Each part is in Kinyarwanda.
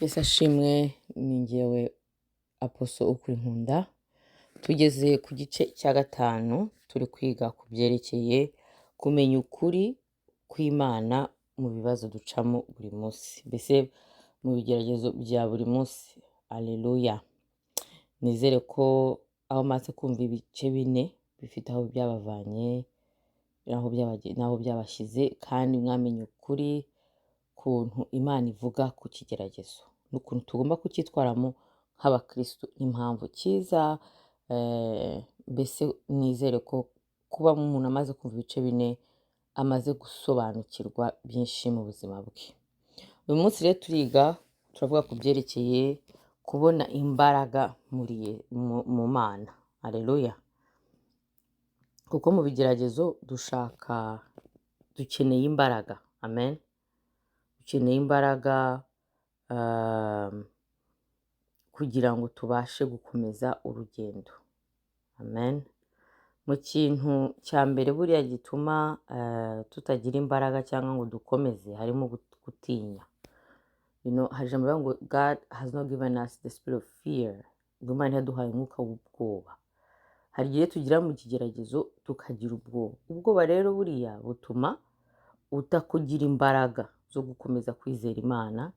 Yesu ashimwe. Ni ngewe Apostle Ukuri Nkunda. Tugeze ku gice cya gatanu, turi kwiga ku byerekeye kumenya ukuri kw'Imana mu bibazo ducamo buri munsi, mbese mu bigeragezo bya buri munsi. Aleluya! Nizere ko aho maze kumva ibice bine bifite aho byabavanye n'aho byabashyize, kandi mwamenye ukuri kuntu Imana ivuga ku kigeragezo n'ukuntu tugomba kucyitwaramo nk'abakristu n'impamvu cyiza. Mbese nizere ko kuba umuntu amaze kumva ibice bine amaze gusobanukirwa byinshi mu buzima bwe. Uyu munsi rero turiga, turavuga ku byerekeye kubona imbaraga mu Mana. Aleluya! Kuko mu bigeragezo dushaka, dukeneye imbaraga. Amen. Dukeneye imbaraga kugira ngo tubashe gukomeza urugendo. Amen. Mu kintu cya mbere buriya gituma tutagira imbaraga cyangwa ngo dukomeze harimo gutinya. Hari ijambo rivuga ngo "God has not given us the spirit of fear", ngo Imana ntiyaduhaye umwuka w'ubwoba. Hari igihe tugira mu kigeragezo tukagira ubwoba. Ubwoba rero buriya butuma utakugira imbaraga zo gukomeza kwizera Imana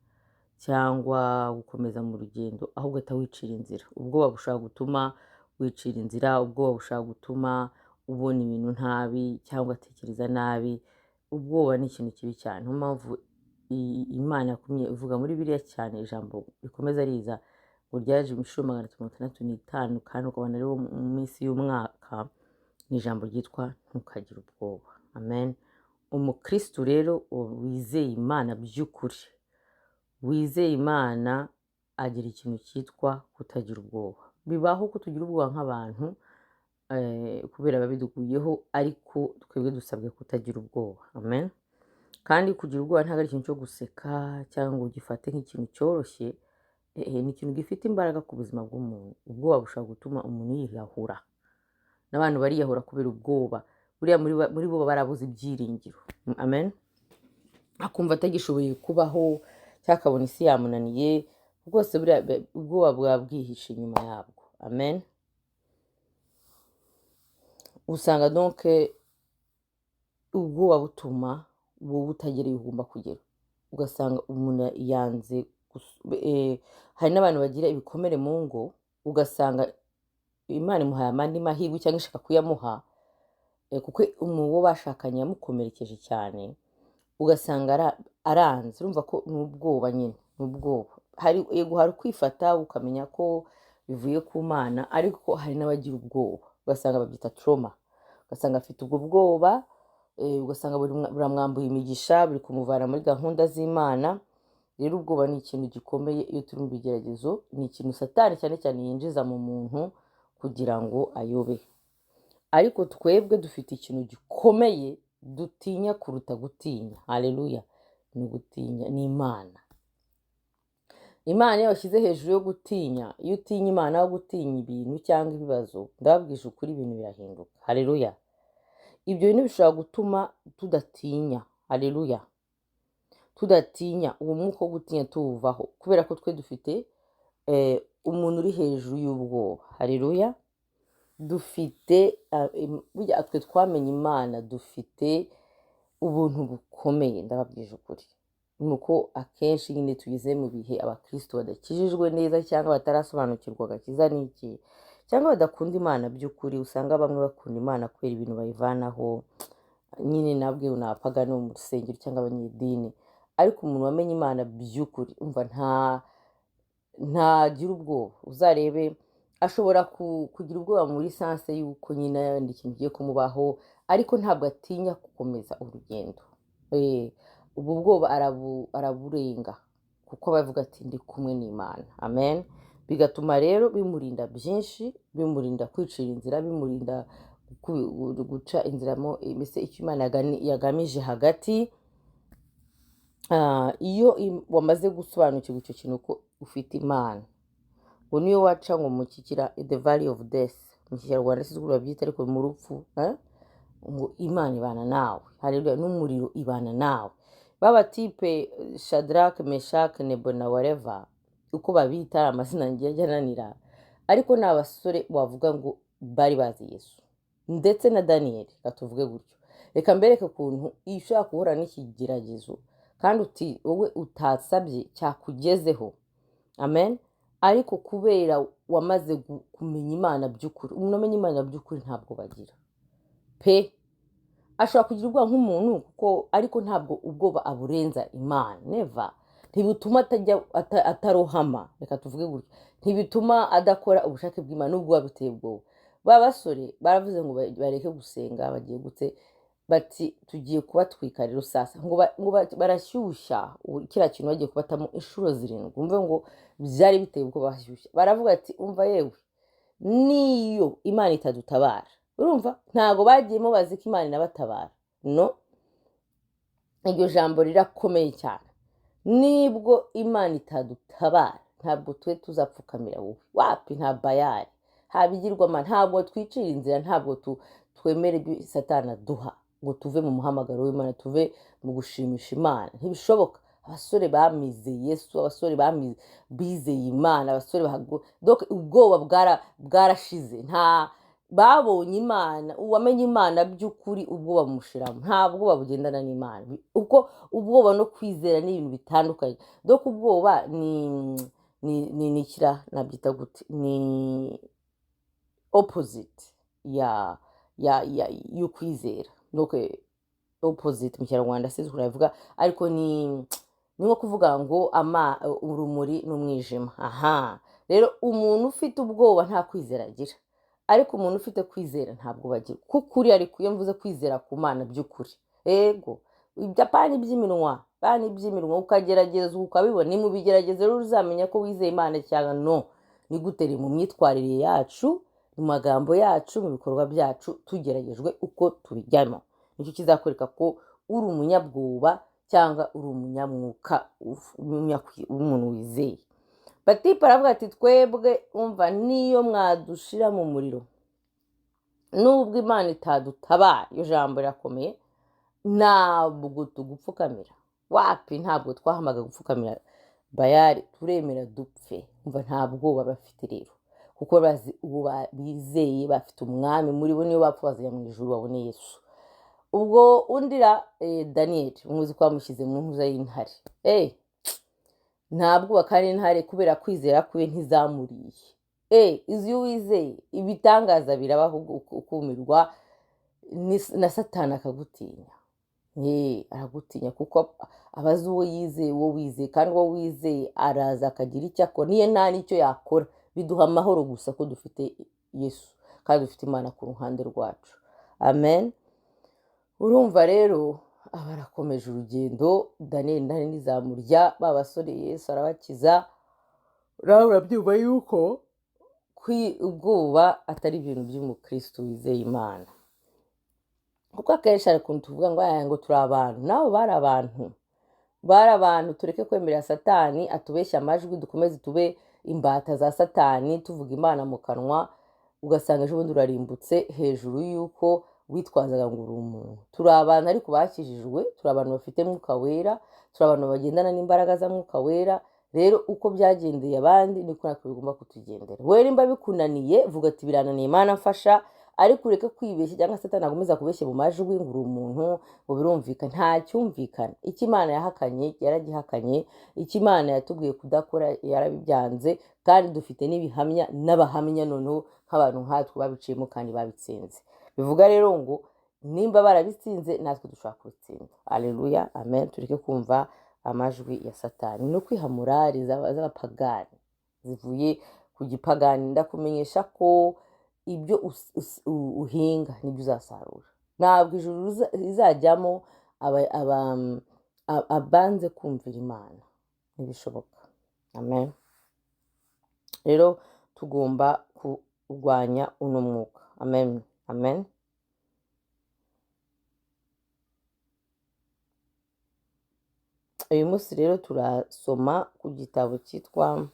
cyangwa gukomeza mu rugendo, ahubwo uhita wicira inzira. Ubwoba bushobora gutuma wicira inzira, ubwoba bushobora gutuma ubona ibintu nabi cyangwa ugatekereza nabi. Ubwoba ni ikintu kibi cyane. Niyo mpamvu Imana yakumye ivuga muri Bibiliya cyane, ijambo rikomeza riza ngo ryaje inshuro 365, kandi ukabona ari mu minsi y'umwaka, ni ijambo ryitwa "Ntukagire ubwoba". Amen. Umukristu rero wizeye Imana by'ukuri, wizeye Imana, agira ikintu cyitwa kutagira ubwoba. Bibaho ko tugira ubwoba nk'abantu kubera biba biduguyeho, ariko twebwe dusabwe kutagira ubwoba. Amen. Kandi kugira ubwoba ntabwo ari ikintu cyo guseka cyangwa ngo ugifate nk'ikintu cyoroshye. Ni ikintu gifite imbaraga ku buzima bw'umuntu. Ubwoba bushobora gutuma umuntu yiyahura, n'abantu bariyahura kubera ubwoba. Buriya muri bo barabuze ibyiringiro. Amen. Akumva atagishoboye kubaho cyangwa akabona isi yamunaniye rwose. Buriya ubwoba bwaba bwihishe inyuma yabwo. Amen. Usanga donc ubwoba butuma wowe utagera iyo ugomba kugera, ugasanga umuntu yanze. Hari n'abantu bagira ibikomere mu ngo, ugasanga Imana imuhaye andi mahirwe cyangwa ishaka kuyamuha, kuko uwo bashakanye yamukomerekeje cyane, ugasanga aranze. Urumva ko ni ubwoba nyine, ni ubwoba. Hari, yego, hari ukwifata ukamenya ko bivuye ku Mana, ariko hari n'abagira ubwoba ugasanga babyita trauma, ugasanga afite ubwo bwoba, ugasanga buramwambuye imigisha, buri kumuvana muri gahunda z'Imana. Rero ubwoba ni ikintu gikomeye iyo turi mu bigeragezo. Ni ikintu Satani cyane cyane yinjiza mu muntu kugira ngo ayobe. Ariko twebwe dufite ikintu gikomeye dutinya kuruta gutinya. Haleluya! Ni ugutinya, ni Imana. Imana iyo washyize hejuru yo gutinya, iyo utinya Imana aho gutinya ibintu cyangwa ibibazo, ndababwije ukuri, ibintu birahinduka. Haleluya! Ibyo bintu bishobora gutuma tudatinya. Haleluya! Tudatinya, uwo mwuka wo gutinya tuwuvaho, kubera ko twe dufite umuntu uri hejuru y'ubwoba. Haleluya! Dufite burya twe twamenye Imana, dufite ubuntu bukomeye. Ndababwije ukuri, ni uko akenshi nyine tugeze mu bihe abakristo badakijijwe neza cyangwa batarasobanukirwa agakiza ni iki, cyangwa badakunda Imana by'ukuri. Usanga bamwe bakunda Imana kubera ibintu bayivanaho nyine, nabwe ni abapagani bo mu rusengero cyangwa abanyedini. Ariko umuntu wamenye Imana by'ukuri, umva, ntagira ubwoba. Uzarebe, ashobora kugira ubwoba muri sens y'uko nyine yenda ikintu kigiye kumubaho, ariko ntabwo atinya gukomeza urugendo. Ubwo bwoba araburenga kuko aba avuga ati "Ndi kumwe n'Imana". Amen. Bigatuma rero bimurinda byinshi, bimurinda kwicira inzira, bimurinda guca inzira mo mbese icyo Imana yagamije hagati. Iyo wamaze gusobanukirwa icyo kintu ko ufite Imana, ngo niyo waca ngo mukikira the valley of death, mu Kinyarwanda sinzi uko babyita, ariko mu rupfu, eh? Ngo Imana ibana nawe. Haleluya! N'umuriro ibana nawe. B'abatipe Shadrach, Meshach, Nebo na whatever, uko babita ari amazina ngiye ajya ananira, ariko ni abasore wavuga ngo bari bazi Yesu ndetse na Daniyeli. Reka tuvuge gutyo, reka mbereke ukuntu iyo ushobora guhura n'ikigeragezo kandi uti wowe utasabye cyakugezeho, amen. Ariko kubera wamaze kumenya Imana by'ukuri, umuntu amenya Imana by'ukuri ntabwo bagira pe. Ashobora kugira ubwoba nk'umuntu kuko, ariko ntabwo ubwoba aburenza Imana, never. Ntibituma atajya atarohama, reka tuvuge gutyo, ntibituma adakora ubushake bw'Imana nubwo buba buteye ubwoba. Ba basore baravuze ngo bareke gusenga, bagiye gute, bati tugiye kubatwika rero sasa, ngo barashyushya kiriya kintu bagiye kubatamo inshuro 7, umve ngo byari biteye ubwoba, bashyushya. Baravuga ati umva yewe, niyo Imana itadutabara, urumva ntago bagiyemo bazi ko Imana inabatabara. No, iryo jambo rirakomeye cyane. Nibwo Imana itadutabara ntabwo twe tuzapfukamira wowe, wapi, nta bayari, nta bigirwamana, ntabwo twicira inzira, ntabwo twemera ibyo Satani aduha ngo tuve mu muhamagaro w'Imana, tuve mu gushimisha Imana, ntibishoboka. Abasore bamize Yesu, abasore bizeye Imana, abasore donc ubwoba bwarashize, nta babonye Imana. Uwamenye Imana by'ukuri ubwoba bumushiramo, nta bwoba bugendana n'Imana, kuko ubwoba no kwizera ni ibintu bitandukanye. Donc ubwoba ni kira nabyita gute, ni opposite ya y'ukwizera. Donc opposite mu Kinyarwanda sinzi ukuntu nabivuga, ariko ni nko kuvuga ngo urumuri n'umwijima. Aha rero umuntu ufite ubwoba nta kwizera agira, ariko umuntu ufite kwizera ntabwo bagira kukuri. Ariko iyo mvuze kwizera ku Mana by'ukuri, ego ibyo apana iby'iminwa, apana iby'iminwa, ukagerageza ukabibona. Ni mu bigerageza rero uzamenya ko wizeye Imana cyangwa no. Ni gute? Mu myitwarire yacu, mu magambo yacu, mu bikorwa byacu, tugeragejwe uko tubijyamo, nicyo kizakwereka ko uri umunyabwoba cyangwa uri umunyamwuka, umuntu wizeye. Batipa aravuga ati twebwe umva niyo mwadushira mu muriro, nubwo Imana itadutabara, iyo jambo rirakomeye, ntabwo tugupfukamira, wapi, ntabwo twahamaga gupfukamira bayari, turemera dupfe. Umva nta bwoba bafite rero, kuko bazi uwo bizeye, bafite umwami muri bo, niyo bapfa bazajya mu ijuru babone Yesu. Ubwo undira Daniel umuzi ko bamushyize mu nkuza y'intare, nta bwoba kandi intare kubera kwizera kwe ntizamuriye. Izi iyo wizeye ibitangaza birabaho, ukumirwa na Satani akagutinya. Aragutinya kuko abazi uwo yizeye, uwo wizeye, kandi uwo wizeye araza akagira icyo akora, niyo nta n'icyo yakora. Biduha amahoro gusa ko dufite Yesu kandi dufite Imana ku ruhande rwacu. Amen. Urumva rero abarakomeje urugendo, Daniel ntare ntizamurya, ba basore Yesu arabakiza. Nawe urabyumva yuko ubwoba atari ibintu by'umukristo wizeye Imana, kuko akenshi hari ukuntu tuvuga ngo aya ngo turi abantu, nabo bari abantu, bari abantu. Tureke kwemerera Satani atubeshye amajwi, dukomeze tube imbata za Satani, tuvuga Imana mu kanwa, ugasanga ejo bundi urarimbutse hejuru y'uko witwazaga ngo uri umuntu. Turi abantu ariko bakijijwe, turi abantu bafite Mwuka Wera, turi abantu bagendana n'imbaraga za Mwuka Wera. Rero uko byagendeye abandi niko natwe bigomba kutugendera. Wowe nimba bikunaniye vuga ati birananiye, Imana mfasha, ariko ureke kwibeshya cyangwa Satani akomeza kubeshya mu majwi ngo uri umuntu, ngo birumvikana. Nta cyumvikana. Icyo Imana yahakanye yaragihakanye, icyo Imana yatubwiye kudakora yarabibyanze, kandi dufite n'ibihamya n'abahamya noneho nk'abantu nkatwe babiciyemo kandi babitsinze. Bivuga rero ngo nimba barabitsinze natwe dushobora kubitsinda. Haleluya, amen. Tureke kumva amajwi ya Satani no kwiha morali z'abapagani zivuye ku gipagani. Ndakumenyesha ko ibyo uhinga nibyo uzasarura. Ntabwo ijuru rizajyamo abanze kumvira Imana, ntibishoboka. Amen. Rero tugomba kurwanya uno mwuka. Amen, amen. Uyu munsi rero turasoma ku gitabo cyitwa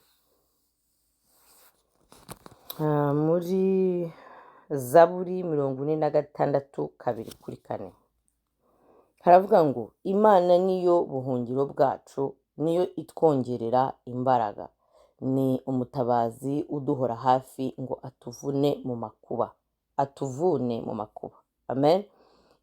muri Zaburi 46:2-4. Haravuga ngo Imana niyo buhungiro bwacu, niyo itwongerera imbaraga, ni umutabazi uduhora hafi ngo atuvune mu makuba, atuvune mu makuba. Amen.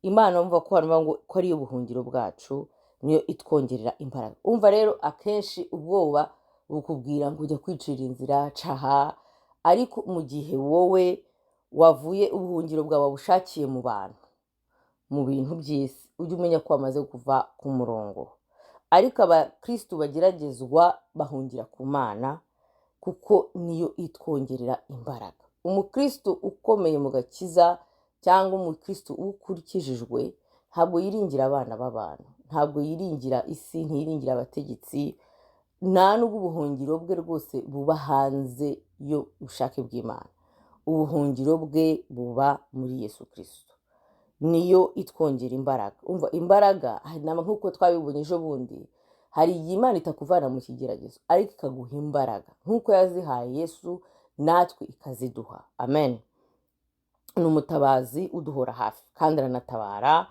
Imana, umva ko haravuga ngo ko ariyo buhungiro bwacu, niyo itwongerera imbaraga. Umva rero, akenshi ubwoba bukubwira ngo ujya kwicira inzira, caha. Ariko mu gihe wowe wavuye ubuhungiro bwawe wabushakiye mu bantu, mu bintu by'isi, ujye umenya ko wamaze kuva ku murongo. Ariko abakristu bageragezwa bahungira ku Mana, kuko niyo itwongerera imbaraga. Umukristu ukomeye mu gakiza cyangwa umukristu ukurikijijwe ntabwo yiringira abana b'abantu, ntabwo yiringira isi, ntiyiringira abategetsi, nta n'ubwo ubuhungiro bwe rwose buba hanze y'ubushake bw'Imana. Ubuhungiro bwe buba muri Yesu Kristo, niyo itwongera imbaraga. Umva, imbaraga hari nama, nk'uko twabibonye ejo bundi, hari igihe Imana itakuvana mu kigeragezo ariko ikaguha imbaraga nk'uko yazihaye Yesu, natwe ikaziduha. Amen. Ni umutabazi uduhora hafi kandi aranatabara,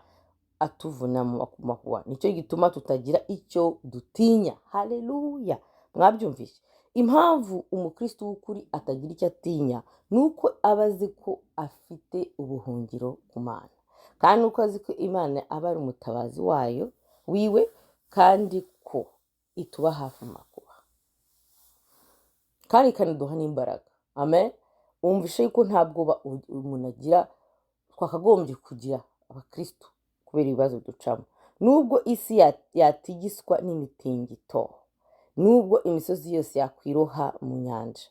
atuvuna mu makuba. Nicyo gituma tutagira icyo dutinya. Haleluya! Mwabyumvise? Impamvu umukristo w'ukuri atagira icyo atinya ni uko aba azi ko afite ubuhungiro ku Mana, kandi uko azi ko Imana aba ari umutabazi wayo wiwe, kandi ko ituba hafi mu makuba, kandi ikanaduha n'imbaraga. Amen. Wumvishe yuko nta bwoba umuntu agira, twakagombye kugira abakristo, kubera ibibazo ducamo. Nubwo isi yatigiswa n'imitingito, nubwo imisozi yose yakwiroha mu nyanja,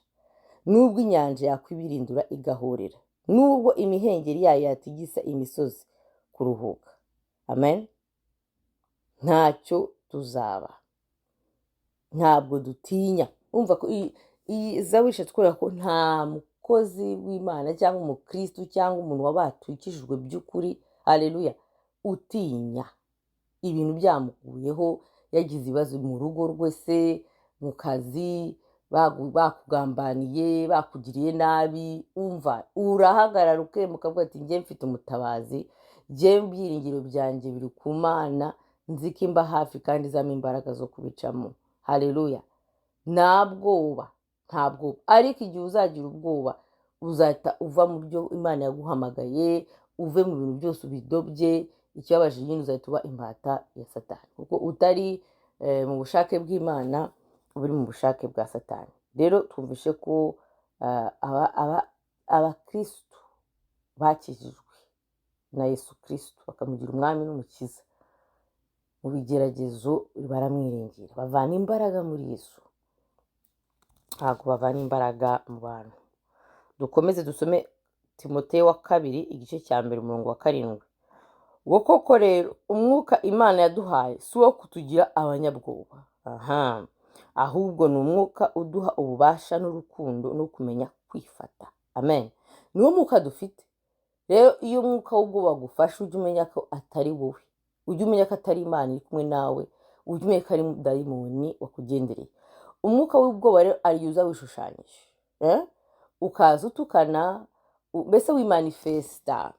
nubwo inyanja yakwibirindura igahorera, nubwo imihengeri yayo yatigisa imisozi kuruhuka, amen, ntacyo tuzaba. Ntabwo dutinya. Umva ko iyi zaburi twereka ko nta mukozi w'Imana cyangwa umukristu cyangwa umuntu wabatukijijwe by'ukuri, haleluya, utinya ibintu byamuguyeho, yagize ibibazo mu rugo rwe se, mu kazi, bakugambaniye, bakugiriye nabi. Umva, urahagarara ukema, ukavuga ati: "Njye mfite umutabazi, njye ibyiringiro byanjye biri ku Mana, nzi ko imba hafi kandi izampa imbaraga zo kubicamo." Haleluya! Nta bwoba, nta bwoba. Ariko igihe uzagira ubwoba, uzahita uva mu byo Imana yaguhamagaye, uve mu bintu byose ubidobye. Ikibabaje nyine, uzahita uba imbata ya Satani, kuko utari mu bushake bw'Imana, uba uri mu bushake bwa Satani. Rero twumvishe ko abakristu bakijijwe na Yesu Kristo, bakamugira umwami n'umukiza, mu bigeragezo baramwiringira, bavana imbaraga muri Yesu, ntabwo bavana imbaraga mu bantu. Dukomeze dusome Timoteyo wa kabiri, igice cya 1, umurongo wa 7, ngo: "Koko rero umwuka Imana yaduhaye si uwo kutugira abanyabwoba, aha, ahubwo ni umwuka uduha ububasha n'urukundo no kumenya kwifata." Amen. Niwo mwuka dufite. Rero iyo umwuka w'ubwoba agufashe, ujye umenya ko atari wowe, ujye umenya ko atari Imana iri kumwe nawe, ujye umenya ko ari dayimoni wakugendereye. Umwuka w'ubwoba rero ariyo uza wishushanyije, eh? Ukaza utukana, mbese wimanifesta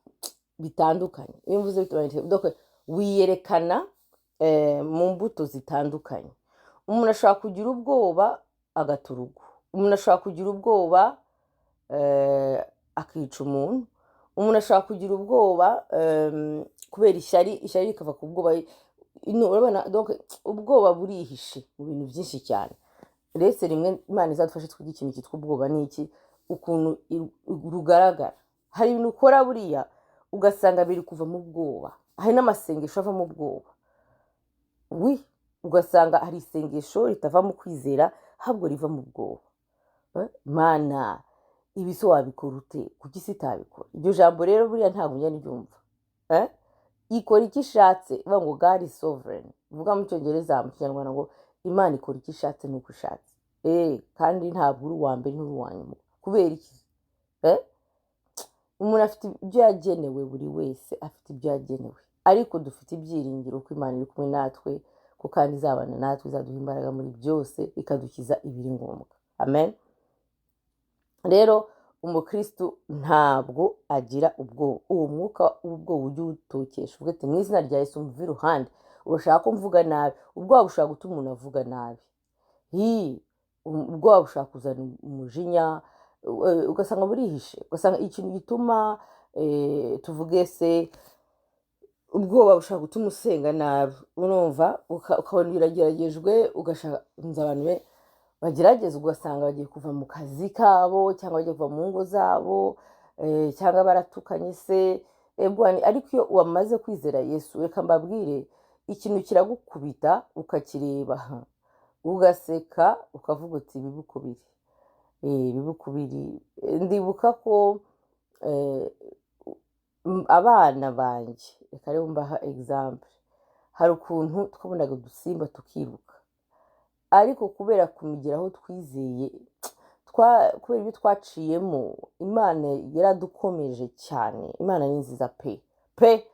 bitandukanye. Iyo mvuze donc wiyerekana mu mbuto zitandukanye. Umuntu ashobora kugira ubwoba agata urugo, umuntu ashobora kugira ubwoba akica umuntu, umuntu ashobora kugira ubwoba kubera ishyari, ishyari rikava ku bwoba. Ino, urabona, donc ubwoba burihishe mu bintu byinshi cyane. Ndetse rimwe Imana izadufashe twige ikintu cyitwa ubwoba ni iki, ukuntu rugaragara. Hari ibintu ukora buriya ugasanga biri kuva mu bwoba. Hari n'amasengesho ava mu bwoba, wi ugasanga hari isengesho ritava mu kwizera, ahubwo riva mu bwoba. Mana, ibi se wabikora ute? Kuki isi itabikora? Iryo jambo rero buriya ntabwo njya ndyumva. Ikora icyo ishatse. Ivuga ngo "God is sovereign", uvuga mu Cyongereza, mu Kinyarwanda ngo Imana ikora icyo ishatse n'uko ishatse. Kandi ntabwo uri uwa mbere, nturi uwa nyuma. Kubera iki? Umuntu afite ibyo yagenewe, buri wese afite ibyo yagenewe. Ariko dufite ibyiringiro ko Imana iri kumwe natwe, ko kandi izabana natwe, izaduha imbaraga muri byose, ikadukiza ibiri ngombwa. Amen. Rero Umukristu ntabwo agira ubwoba. Uwo mwuka w'ubwoba ujye uwutokesha, uvuge ati: "Mu izina rya Yesu, mve iruhande, urashaka ko mvuga nabi." Ubwoba bushobora gutuma umuntu avuga nabi. Ubwoba bushobora kuzana umujinya, ugasanga burihishe, ugasanga ikintu gituma, tuvuge se, ubwoba bushobora gutuma usenga nabi. Urumva, ukabona birageragejwe, ugashaka nzi abantu bagerageza, ugasanga bagiye kuva mu kazi kabo, cyangwa bagiye kuva mu ngo zabo, cyangwa baratukanye se. Ariko iyo wamaze kwizera Yesu, reka mbabwire, ikintu kiragukubita ukakireba ugaseka, ukavuga uti: "Bibe biri, bibe biri." Ndibuka ko abana banjye, reka rero mbaha example, hari ukuntu twabonaga udusimba tukiruka, ariko kubera kumigeraho twizeye, kubera ibyo twaciyemo, Imana yaradukomeje cyane. Imana ni nziza pe pe.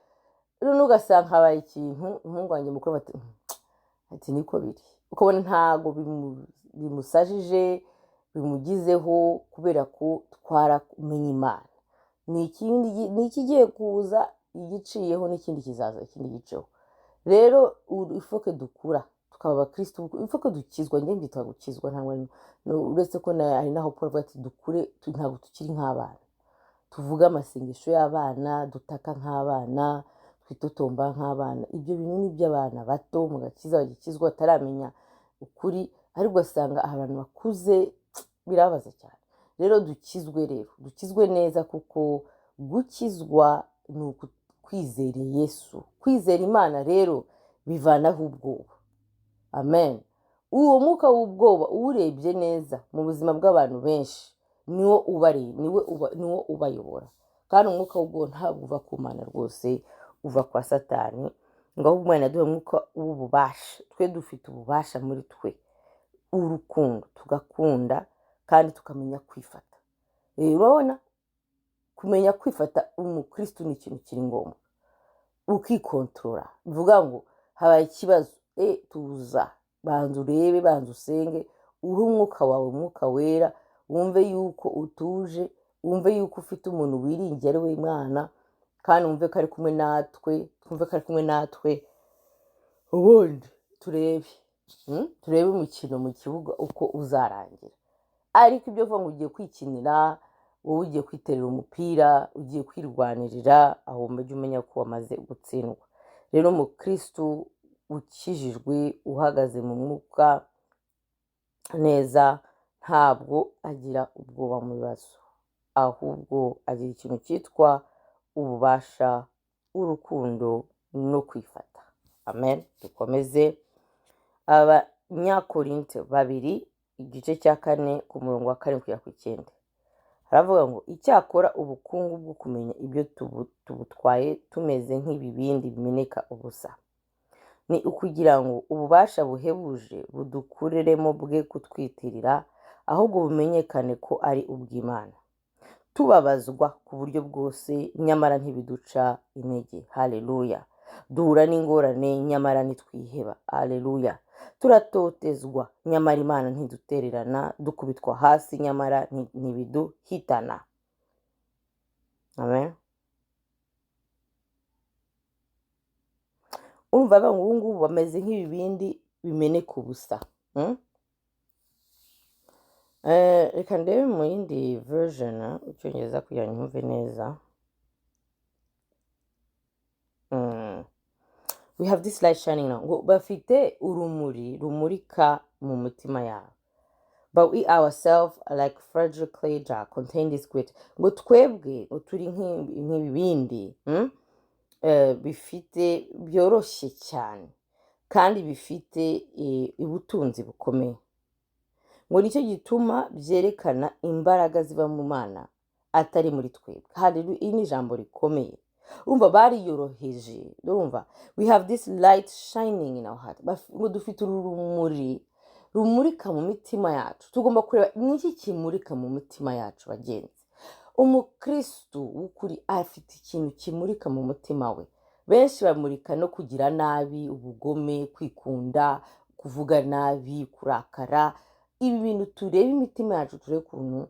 Noneho ugasanga habaye ikintu, umuhungu wanjye mukuru ati ati "Niko biri", ukabona ntabwo bimusajije, bimugizeho, kubera ko twaramenye Imana. Ni ikindi, ni ikigiye kuza, igiciyeho n'ikindi kizaza, ikindi giceho. Rero ifoke dukura tukaba abakristo, ifoke dukizwa. Njye mbyita gukizwa, ntabwo uretse ko hari n'aho Paul avuga ati dukure, ntabwo tukiri nk'abana, tuvuge amasengesho y'abana, dutaka nk'abana, twitotomba nk'abana. Ibyo bintu ni iby'abana bato mu gakiza, bagikizwa, bataramenya ukuri, ariko ugasanga abantu bakuze birababaza cyane. Rero dukizwe, rero dukizwe neza, kuko gukizwa ni ukwizera Yesu. Kwizera Imana rero bivanaho ubwoba. Amen. Uwo mwuka w'ubwoba, uwurebye neza mu buzima bw'abantu benshi, niwo ubari, niwe uba, niwo ubayobora. Kandi umwuka w'ubwoba ntabwo uva ku Mana rwose, uva kwa Satani. Ngo ahubwo Imana yaduha umwuka w'ububasha. Twe dufite ububasha muri twe, urukundo, tugakunda kandi tukamenya kwifata. Urabona, kumenya kwifata umukristu ni ikintu kiri ngombwa, ukikontorora. Bivuga ngo habaye ikibazo, tuza, banza urebe, banza usenge, uhe umwuka wawe Umwuka Wera, wumve yuko utuje, wumve yuko ufite umuntu wiringiye ari we Imana, kandi wumve ko ari kumwe natwe, twumve ko ari kumwe natwe. Ubundi turebe, Turebe umukino mu kibuga uko uzarangira. Ariko ibyo uvuga ngo ugiye kwikinira, wowe ugiye kwiterera umupira, ugiye kwirwanirira, aho ujya umenya ko wamaze gutsindwa. Rero umukristu ukijijwe, uhagaze mu mwuka neza, ntabwo agira ubwoba mu bibazo, ahubwo agira ikintu cyitwa ububasha, urukundo no kwifata. Amen. Dukomeze. Abanyakorinto 2, igice cya 4, ku murongo wa 7 kugera ku 9, haravuga ngo: "Icyakora ubukungu bwo kumenya ibyo tubutwaye tumeze nk'ibibindi bimeneka ubusa, ni ukugira ngo ububasha buhebuje budukureremo bwe kutwitirira, ahubwo bumenyekane ko ari ubw'Imana. Tubabazwa ku buryo bwose, nyamara ntibiduca intege. Haleluya! Duhura n'ingorane, nyamara ntitwiheba. Haleluya! Turatotezwa, nyamara Imana ntidutererana. Dukubitwa hasi, nyamara ntibiduhitana." Amen. Urumva ngo ubu ngubu bameze nk'ibibindi bimeneka ubusa. Reka ndebe mu yindi version Icyongereza kugira ngo nyumve neza. "We have this light shining now." Ngo bafite urumuri rumurika mu mutima yabo. "But we ourselves are like fragile clay jar contain this great." Ngo twebwe ngo turi nk'ibibindi, Bifite byoroshye cyane kandi bifite ubutunzi bukomeye. Ngo nicyo gituma byerekana imbaraga ziva mu Mana atari muri twebwe. Haleluya, iri ni ijambo rikomeye. Urumva bariyoroheje. Urumva, "We have this light shining in our heart." Ngo dufite urumuri rumurika mu mitima yacu. Tugomba kureba niki kimurika mu mitima yacu, bagenzi. Umukristu w'ukuri afite ikintu kimurika mu mutima we. Benshi bamurika no kugira nabi, ubugome, kwikunda, kuvuga nabi, kurakara. Ibi bintu turebe imitima yacu, turebe ukuntu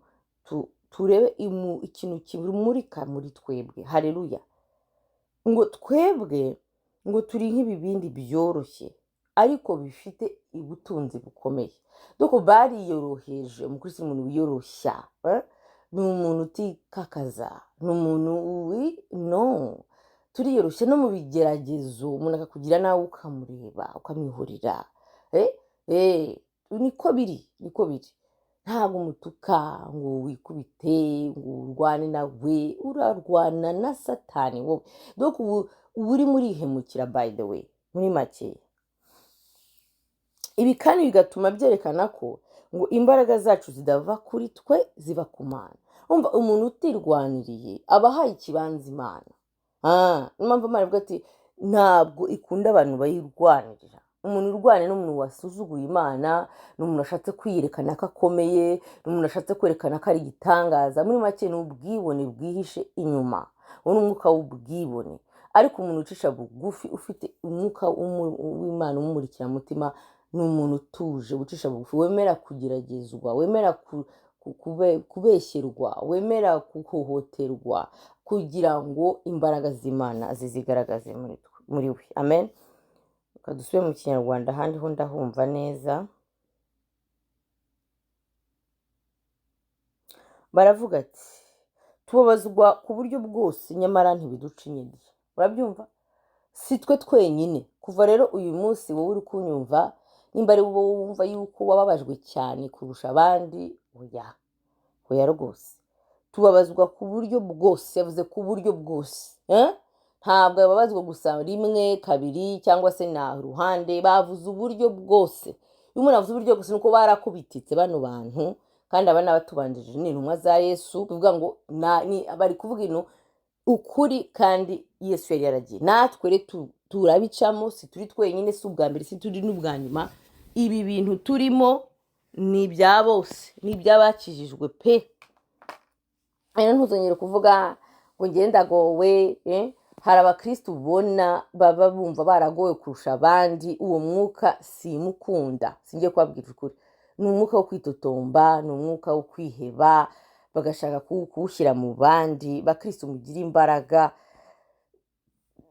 Turebe ikintu kimurika muri twebwe. Hareruya! Ngo twebwe ngo turi nk'ibibindi byoroshye ariko bifite ubutunzi bukomeye. Doko bariyoroheje. Umukristo ni umuntu wiyoroshya, eh? Ni umuntu utikakaza, ni umuntu wi no turiyoroshya no mu bigeragezo. Umuntu akakugira nawe ukamureba, ukamwihorera, eh? Eh, niko biri, niko biri. Ntabwo umutuka ngo wikubite, ngo urwane nawe. Urarwana na Satani wowe. Donc ubu urimo urihemukira, by the way. Muri make, ibi kandi bigatuma byerekana ko ngo imbaraga zacu zidava kuri twe, ziva ku Mana. Umva, umuntu utirwaniriye aba ahaye ikibanza Imana. Niyo mpamvu Imana ivuga ati ntabwo ikunda abantu bayirwanirira. Umuntu urwanira ni umuntu wasuzuguye Imana, ni umuntu ashatse kwiyerekana ko akomeye, ni umuntu ashatse kwerekana ko ari igitangaza. Muri make, ni ubwibone bwihishe inyuma. Uwo ni umwuka w'ubwibone. Ariko umuntu ucisha bugufi, ufite umwuka w'Imana umumurikira mutima, ni umuntu utuje, ucisha bugufi, wemera kugeragezwa, wemera kubeshyerwa, wemera guhohoterwa kugira ngo imbaraga z'Imana zizigaragaze muri we. Amen. Reka dusubire mu Kinyarwanda, ahandi ho ndahumva neza. Baravuga ati tubabazwa ku buryo bwose, nyamara ntibiduca intege. Urabyumva, si twe twenyine. Kuva rero uyu munsi, wowe uri kunyumva, nimba ari wowe wumva yuko wababajwe cyane kurusha abandi, oya, oya rwose. Tubabazwa ku buryo bwose, yavuze ku buryo bwose, eh? Ntabwo bababazwa gusa rimwe, kabiri cyangwa se na ruhande, bavuze uburyo bwose. Iyo umuntu avuze uburyo bwose, nuko barakubititse bano bantu, kandi aba n'abatubanjirije ni intumwa za Yesu. Bivuga ngo bari kuvuga ino ukuri, kandi Yesu yari yaragiye. Natwe rero turabicamo, si turi twenyine, si ubwa mbere, si turi n'ubwa nyuma. Ibi bintu turimo ni ibya bose, ni iby'abakijijwe pe. Rero ntuzongere kuvuga ngo ngende ndagowe, eh? Hari abakristo ubona baba bumva baragowe kurusha abandi. Uwo mwuka simukunda, singiye kubabwira ukuri. Ni umwuka wo kwitotomba, ni umwuka wo kwiheba, bagashaka kuwushyira mu bandi bakristo. Mugira imbaraga,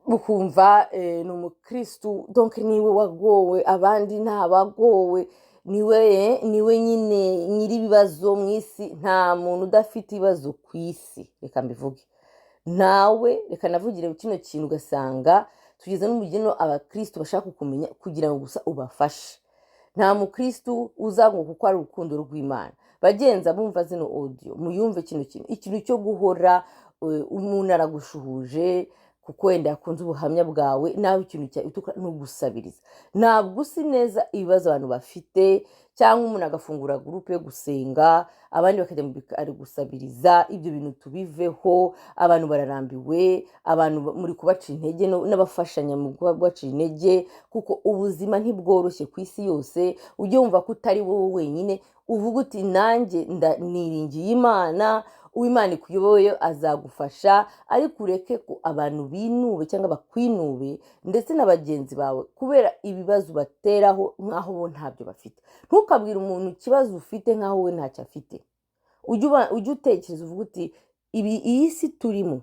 mukumva ni umukristo, donc niwe wagowe, abandi ntabagowe, niwe nyine nyiri ibibazo mu isi. Nta muntu udafite ibibazo ku isi, reka mbivuge nawe, reka navugire kino kintu. Ugasanga tugeze n'umugeno abakristo bashaka kukumenya kugira ngo gusa ubafashe. Nta mukristo uza ngo kuko ari urukundo rw'Imana. Bagenza bumva zino audio, muyumve kino kintu, ikintu cyo guhora umuntu aragushuhuje kuko wenda yakunze ubuhamya bwawe, nawe ikintu cya utuka ni ugusabiriza. Ntabwo usi neza ibibazo abantu bafite, cyangwa umuntu agafungura groupe yo gusenga, abandi bakajya mu bikari gusabiriza. Ibyo bintu tubiveho. Abantu bararambiwe, abantu muri kubaca intege n'abafashanya mu kubaca intege, kuko ubuzima ntibworoshye ku isi yose. Ujye wumva ko utari wowe wenyine, uvuga uti nanjye niringiye Imana, uw'Imana ikuyoboye azagufasha. Ariko ureke ko abantu binube cyangwa bakwinube, ndetse na bagenzi bawe, kubera ibibazo bateraho nk'aho bo ntabyo bafite. Ntukabwire umuntu ikibazo ufite nk'aho we ntacyo afite. Ujye utekereza uvuga uti iyi si turimo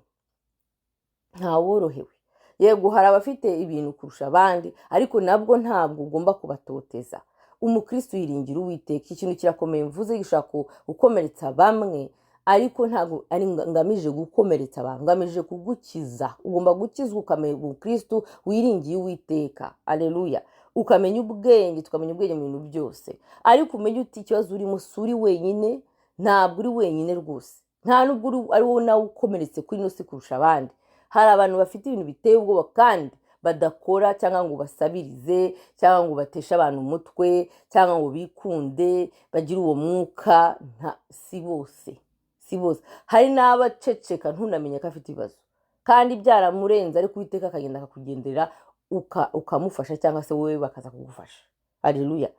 ntaworohewe. Yego, hari abafite ibintu kurusha abandi, ariko nabwo ntabwo ugomba kubatoteza. Umukristo yiringira Uwiteka. Ikintu kirakomeye mvuze, gishobora gukomeretsa bamwe, ariko ntabwo ari ngamije gukomeretsa abantu, ngamije kugukiza. Ugomba gukizwa ukamenya umukristo wiringiye Uwiteka. Aleluya. Ukamenya ubwenge, tukamenya ubwenge mu bintu byose. Ariko umenye uti ikibazo urimo si uri wenyine, ntabwo uri wenyine rwose. Nta nubwo ari wowe nawe ukomeretse kuri ino si kurusha abandi. Hari abantu bafite ibintu biteye ubwoba kandi badakora, cyangwa ngo basabirize, cyangwa ngo bateshe abantu umutwe, cyangwa ngo bikunde, bagire uwo mwuka. Nta, si bose, si bose. Hari n'abaceceka ntunamenye ko afite ibibazo kandi byaramurenze, ariko Uwiteka akagenda akakugendera ukamufasha, cyangwa se wowe bakaza kugufasha. Haleluya.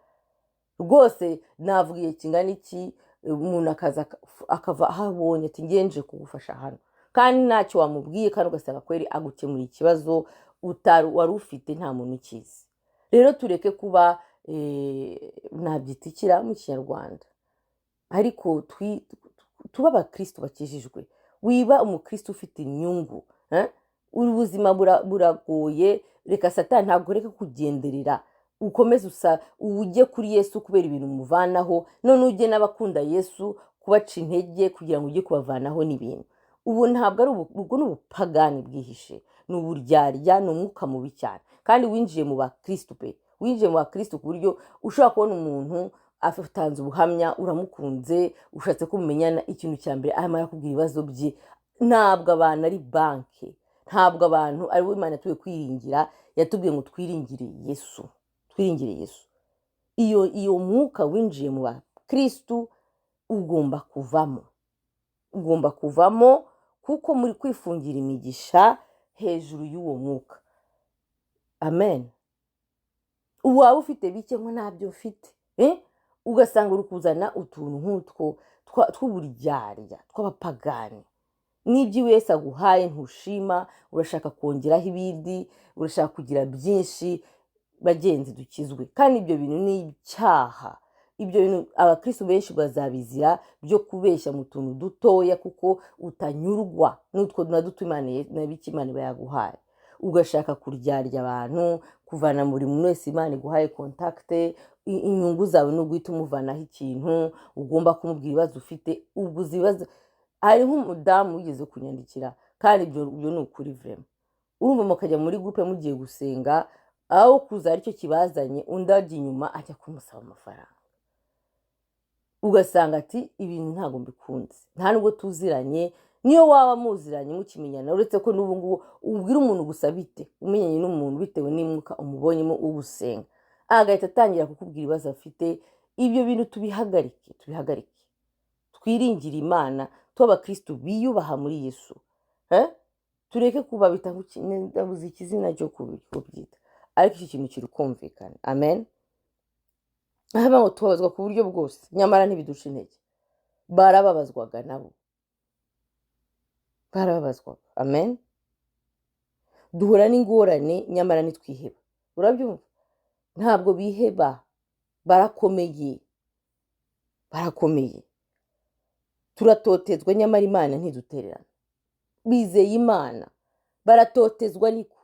Rwose navuga igihe kingana iki, umuntu akaza akava aho abonye ati ngenje kugufasha hano, kandi ntacyo wamubwiye, kandi ugasanga kweri agukemura ikibazo utari wari ufite, nta muntu ukizi. Rero tureke kuba, nabyitikira mu Kinyarwanda, ariko Tuba abakristo bakijijwe. Wiba umukristo ufite inyungu, eh? Ubuzima buragoye. Reka Satani ntabwo, reka kugenderera, ukomeze usa ujye kuri Yesu kubera ibintu umuvanaho. None ujye n'abakunda Yesu kubaca intege kugira ngo ujye kubavanaho n'ibintu. Ubu ntabwo ari ubwo ni ubupagani bwihishe, ni uburyarya, ni umwuka mubi cyane kandi winjiye mu bakristo pe, winjiye mu bakristo ku buryo ushobora kubona umuntu atanze ubuhamya, uramukunze, ushatse ko mumenyana, ikintu cya mbere amara kubwira ibibazo bye. Ntabwo abantu ari banki, ntabwo abantu ari bo Imana yatubwiye kwiringira. Yatubwiye ngo twiringire Yesu, twiringire Yesu. Iyo mwuka winjiye mu bakristu ugomba kuvamo, ugomba kuvamo, kuko muri kwifungira imigisha hejuru y'uwo mwuka. Amen. Waba ufite bike ngo ntabyo ufite, eh? Ugasanga uri kuzana utuntu nk'utwo tw'uburyarya tw'abapagani. N'ibyo wese aguhaye ntushima, urashaka kongeraho ibindi, urashaka kugira byinshi. Bagenzi, dukizwe. Kandi ibyo bintu ni icyaha. Ibyo bintu abakristo benshi bazabizira, byo kubeshya mu tuntu dutoya, kuko utanyurwa n'utwo na duto Imana na bike Imana iba yaguhaye, ugashaka kuryarya abantu, kuvana buri muntu wese Imana iguhaye contact, inyungu zawe ni uguhita umuvanaho ikintu. Ugomba kumubwira ibibazo ufite, uguze ibibazo. Hari nk'umudamu wigeze kunyandikira, kandi ibyo ni ukuri vraiment. Urumva mukajya muri groupe mugiye gusenga, aho kuza aricyo kibazanye, undi ajya inyuma ajya kumusaba amafaranga. Ugasanga ati: "Ibintu ntabwo mbikunze, nta nubwo tuziranye." Niyo waba muziranye, mukimenyana, uretse ko n'ubu ngubu ubwira umuntu gusa bite, umenyanye n'umuntu bitewe n'imwuka umubonyemo ugusenga, agahita atangira kukubwira ibibazo afite. Ibyo bintu tubihagarike, tubihagarike. Twiringire Imana, tube abakirisitu biyubaha muri Yesu, eh? Tureke kuba bita, ndabuze ikizina cyo kubyita, ariko iki kintu kiri kumvikana. Amen. Haba ngo tubabazwa ku buryo bwose, nyamara ntibiduca intege. Barababazwaga, nabo barababazwaga. Amen. Duhura n'ingorane, nyamara ntitwiheba. Urabyumva, ntabwo biheba, barakomeye, barakomeye. Turatotezwa, nyamara Imana ntidutererana. Bizeye Imana, baratotezwa, ariko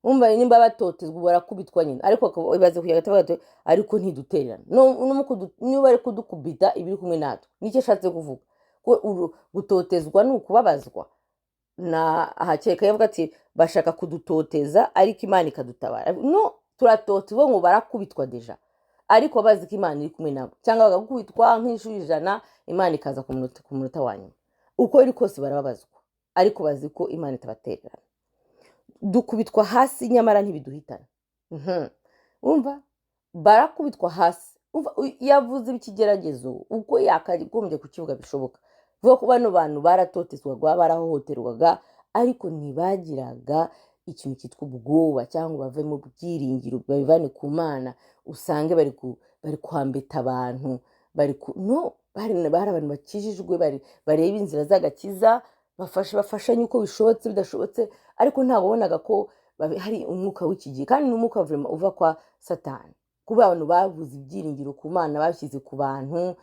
umva nimba batotezwa, barakubitwa nyine, ariko ibaze kujya hagati bati, ariko ntidutererana. Niba bari kudukubita, ibiri kumwe natwe. Nicyo ashatse kuvuga ko gutotezwa ni ukubabazwa. Na ahakeka yavuga ati bashaka kudutoteza, ariko Imana ikadutabara. No turatotezwa ngo barakubitwa déjà, ariko bazi ko Imana iri kumwe nabo, cyangwa bagakubitwa nk'inshuro 100, Imana ikaza ku munota wa nyuma. Uko biri kose barababazwa, ariko bazi ko Imana itabatererana. Dukubitwa hasi, nyamara ntibiduhitana. Umva, barakubitwa hasi. Umva, yavuze ikigeragezo uko yakagombye kukivuga bishoboka. Vuga ko bano bantu baratotezwaga, barahohoterwaga, ariko ntibagiraga ikintu cyitwa ubwoba cyangwa bave mu byiringiro, babivane ku Mana. Usange bari kwambita abantu, bari ku no bari abantu bakijijwe, bareba inzira z'agakiza, bafashanye uko bishobotse, bidashobotse, ariko ntabwo wabonaga ko hari umwuka w'iki gihe. Kandi ni umwuka vraiment uva kwa Satani, kuba abantu babuze ibyiringiro ku Mana, bashyize ku bantu,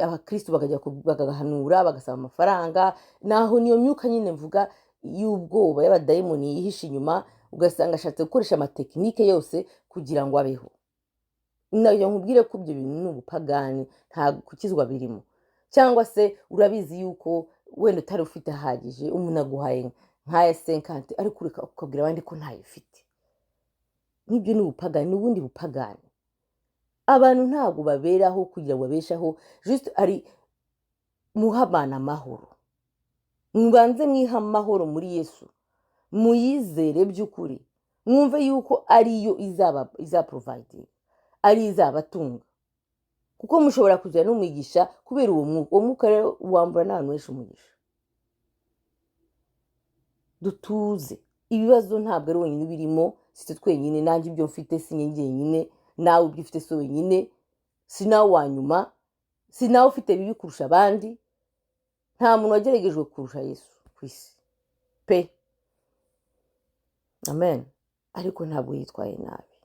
abakristo bakajya bagahanura, bagasaba amafaranga. Naho niyo myuka nyine mvuga y'ubwoba y'abadayimoni yihishe inyuma, ugasanga ashatse gukoresha amatekinike yose kugira ngo abeho. Nayo nkubwire ko ibyo bintu ni ubupagani, nta gukizwa birimo. Cyangwa se urabizi yuko wenda utari ufite ahagije, umuntu aguhaye nk'aya 50, ariko ureka ukabwira abandi ko ntayo ufite. Nk'ibyo ni ubupagani, ni ubundi bupagani. Abantu ntabwo baberaho kugira ngo babeshaho juste. Ari muha abantu amahoro, mubanze mwiha amahoro muri Yesu, muyizere by'ukuri, mwumve yuko ariyo izaba izaprovidinga, ariyo izabatunga, kuko mushobora kugira n'umugisha kubera uwo mwuka. Uwo mwuka rero wambura n'abantu benshi umugisha. Dutuze. Ibibazo ntabwo ari wenyine ubirimo, si twe twenyine. Nanjye ibyo mfite si njye njyenyine, nawe ibyo ufite si wenyine, si nawe wa nyuma, si nawe ufite bibi kurusha abandi. Nta muntu wageragejwe kurusha Yesu ku isi pe. Amen. Ariko ntabwo yitwaye nabi.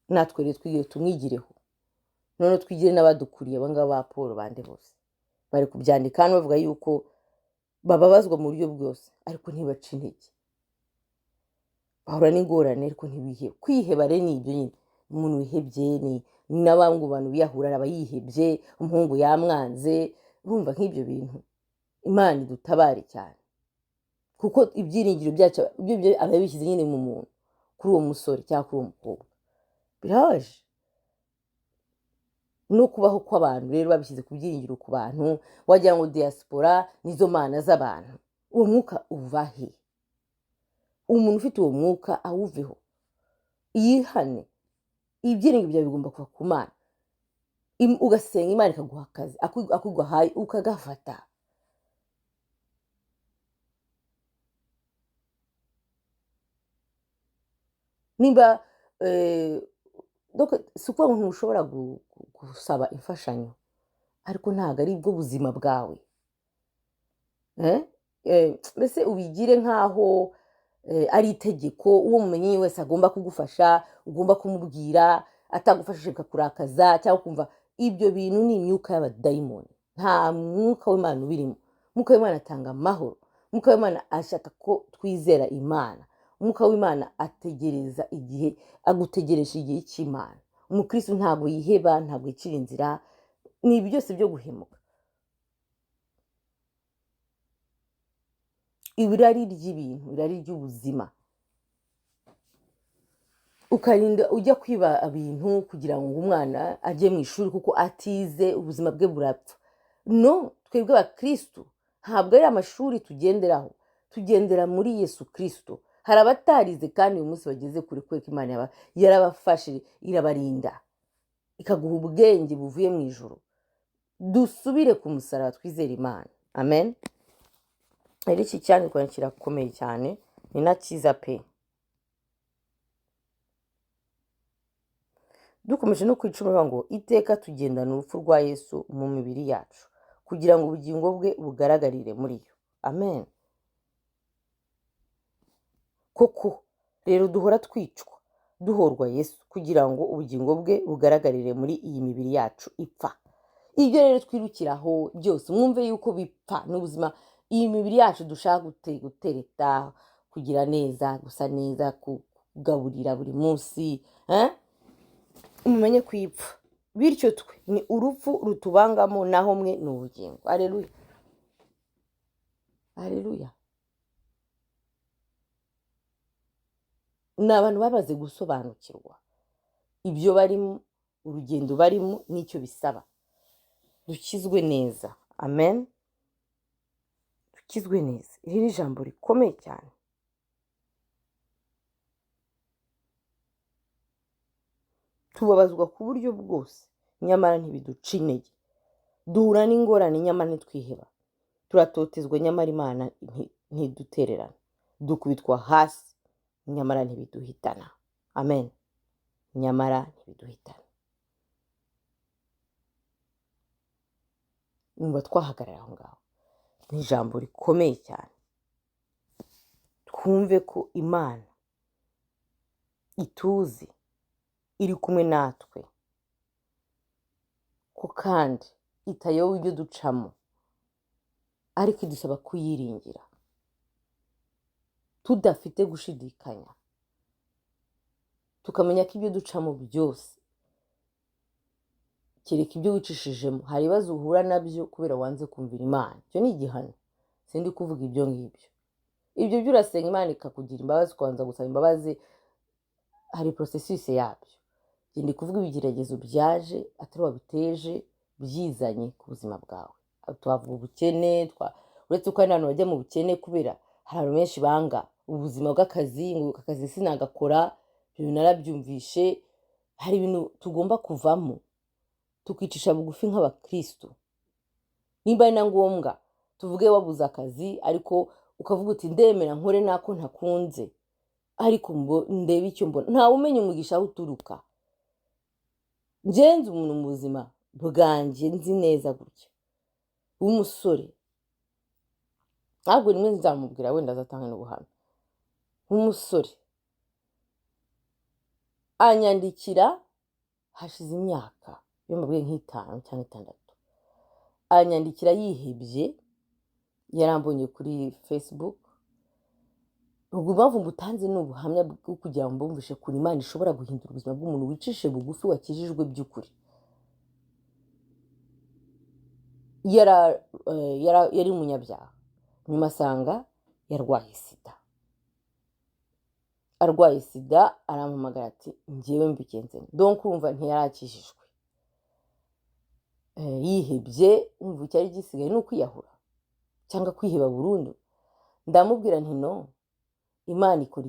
Natwe rero twigire, tumwigireho, noneho twigire n'abadukuriye, abangaba ba Paul bande bose. Bari kubyandika hano bavuga yuko bababazwa mu buryo bwose, ariko ntibaca intege, bahura n'ingorane ariko ntibihebe. Kwiheba rero ni ibyo nyine, umuntu wihebye ni n'abandi bantu biyahura, aba yihebye, umuhungu yamwanze, urumva nk'ibyo bintu. Imana idutabare cyane, kuko ibyiringiro byacu ibyo aba yabishyize nyine mu muntu, kuri uwo musore cyangwa kuri uwo mukobwa. Birababaje no kubaho kw'abantu rero babishyize ku byiringiro ku bantu, wagira ngo diaspora nizo mana z'abantu. Uwo mwuka uva he? Umuntu ufite uwo mwuka awuveho, yihane. Ibyiringiro byawe bigomba kuva ku Mana. Ugasenga Imana ikaguha akazi, akuguhaye ukagafata. Nimba si ukuvuga ngo ntushobora gusaba imfashanyo, ariko ntabwo ari bwo buzima bwawe. Mbese ubigire nk'aho ari itegeko, uwo mumenye wese agomba kugufasha, ugomba kumubwira, atagufashije bikakurakaza cyangwa kumva. Ibyo bintu ni imyuka y'abadayimoni, nta mwuka w'Imana ubirimo. Umwuka w'Imana atanga amahoro, umwuka w'Imana ashaka ko twizera Imana, umwuka w'Imana ategereza igihe, agutegereje igihe cy'Imana. Umukristo ntabwo yiheba, ntabwo yicira inzira, ni ibi byose byo guhemuka. Ibirari ry'ibintu, irari ry'ubuzima, ukarinda ujya kwiba ibintu kugira ngo umwana ajye mu ishuri kuko atize, ubuzima bwe burapfa. No, twebwe abakristo ntabwo ari amashuri tugenderaho, tugendera muri Yesu Kristo. Hari abatarize kandi uyu munsi bageze kure kubera ko Imana yarabafashe, irabarinda, ikaguha ubwenge buvuye mu ijuru. Dusubire ku musaraba twizere Imana. Amen. Rero iki cyandikwa kirakomeye cyane, ni na cyiza pe. Dukomeje no ku icumi bavuga ngo iteka tugendana urupfu rwa Yesu mu mibiri yacu kugira ngo ubugingo bwe bugaragarire muri yo. Amen. Koko rero duhora twicwa duhorwa Yesu kugira ngo ubugingo bwe bugaragarire muri iyi mibiri yacu ipfa. Ibyo rero twirukiraho byose mwumve yuko bipfa n'ubuzima. Iyi mibiri yacu dushaka gutereta, kugira neza, gusa neza, kugaburira buri munsi, mumenye kwipfa. Bityo twe ni urupfu rutubangamo, naho mwe ni ubugingo. Haleluya, haleluya. Ni abantu bamaze gusobanukirwa ibyo barimo, urugendo barimo n'icyo bisaba. Dukizwe neza. Amen. Dukizwe neza. Iri ni ijambo rikomeye cyane. Tubabazwa ku buryo bwose, nyamara ntibiduca intege. Duhura n'ingorane, nyamara ntitwiheba. Turatotezwa, nyamara Imana ntidutererana. Dukubitwa hasi, nyamara ntibiduhitana. Amen. Nyamara ntibiduhitana. Numva twahagarara aho ngaho. Ni ijambo rikomeye cyane. Twumve ko Imana ituzi, iri kumwe natwe, ko kandi itayoba ibyo ducamo, ariko idusaba kuyiringira tudafite gushidikanya, tukamenya ko ibyo ducamo byose, kereka ibyo wicishijemo, hari ibibazo uhura nabyo kubera wanze kumvira Imana. Icyo ni igihano, sindi kuvuga ibyo ngibyo. Ibyo byo urasenga Imana ikakugira imbabazi, ukabanza gusaba imbabazi, hari processus yabyo. Ndi kuvuga ibigeragezo byaje atari wabiteje, byizanye ku buzima bwawe. Twavuga ubukene, uretse ko hari n'abantu bajya mu bukene kubera hari abantu benshi banga ubuzima bw'akazi, ngo akazi sinagakora, ibyo narabyumvishe. Hari ibintu tugomba kuvamo tukicisha bugufi nk'abakristo. Nimba ari na ngombwa tuvuge wabuze akazi, ariko ukavuga uti ndemera nkore nako ntakunze, ariko ndebe icyo mbona. Ntawe umenya umugisha aho uturuka. Ngenzi umuntu mu buzima bwanjye nzi neza gutya w'umusore, ntabwo rimwe nzamubwira wenda azatanga n'ubuhamya. W'umusore anyandikira hashize imyaka yo mubwiye nk'itanu cyangwa itandatu, Anyandikira yihebye, yarambonye kuri Facebook. Ubwo impamvu mbutanze ni ubuhamya bwo kugira ngo mbumvishe ukuntu Imana ishobora guhindura ubuzima bw'umuntu wicishije bugufi, wakijijwe by'ukuri. Yari umunyabyaha, nyuma asanga yarwaye sida. Arwaye sida arampamagara ati: "Njyewe mbigenze nte?" Donc urumva ntiyarakijijwe. Yihebye, umva icyari gisigaye ni ukwiyahura cyangwa kwiheba burundu. Ndamubwira nti: "No, Imana ikora